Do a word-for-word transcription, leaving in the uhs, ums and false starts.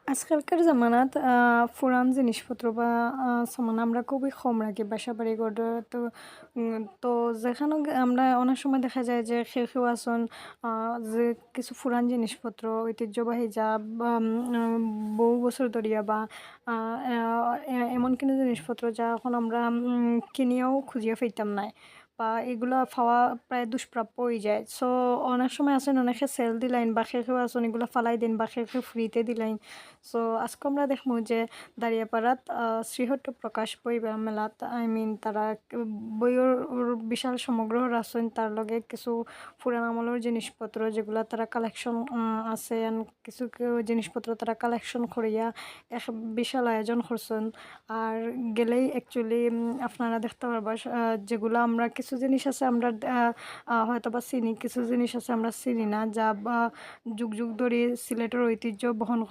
আজকালকার জামানাত, আহ, পুরান জিনিসপত্র বা, আহ, সামান আমরা খুবই কম রাখি বাসা বাড়ি ঘর। তো, উম, তো যেখানো গে-, আমরা অনেক সময় দেখা যায় যে কেউ কেউ আছইন, আহ, যে কিছু পুরান জিনিসপত্র, ঐতিহ্যবাহী যা বা, উম, বহু বছর ধরিয়া বা, আহ, আহ, এ-, এমন কোনো জিনিসপত্র যা এখন আমরা, উম, কিনিয়াও খুঁজিয়া পাইতাম নায়, বা এগুলা পাওয়া প্রায় দুষ্প্রাপ্য অইযায়। So, অনেক সময় আছইন অনেকে সেল দিলাইন, বা কেউ কেউ আছইন এগুলা ফালাই দেইন, বা কেউ কেউ ফ্রিতে দিলাইন। So, আজকে আমরা দেখমু যে দারিয়াপাড়াত, আহ, শ্রীহট্ট প্রকাশ বই মেলাত, I mean, তারা ক-, বইর বিশাল সমগ্র রাখছইন, তার লগে কিছু পুরান আমলর জিনিসপত্র যেগুলা তারা কালেকশন, আহ, আছে, and কিছু কেউ জিনিসপত্র তারা কালেকশন করিয়া এক বিশাল আয়োজন করছইন। আর গেলেই actually, উম, আপনারা দেখতা পারবা, আহ, যেগুলা আমরা কিছু জিনিস আছে আমরা, আহ, আহ, হয়তো বা চিনি, কিছু জিনিস আছে আমরা চিনি না, যা বা যুগ যুগ ধরি সিলেটর ঐতিহ্য বহন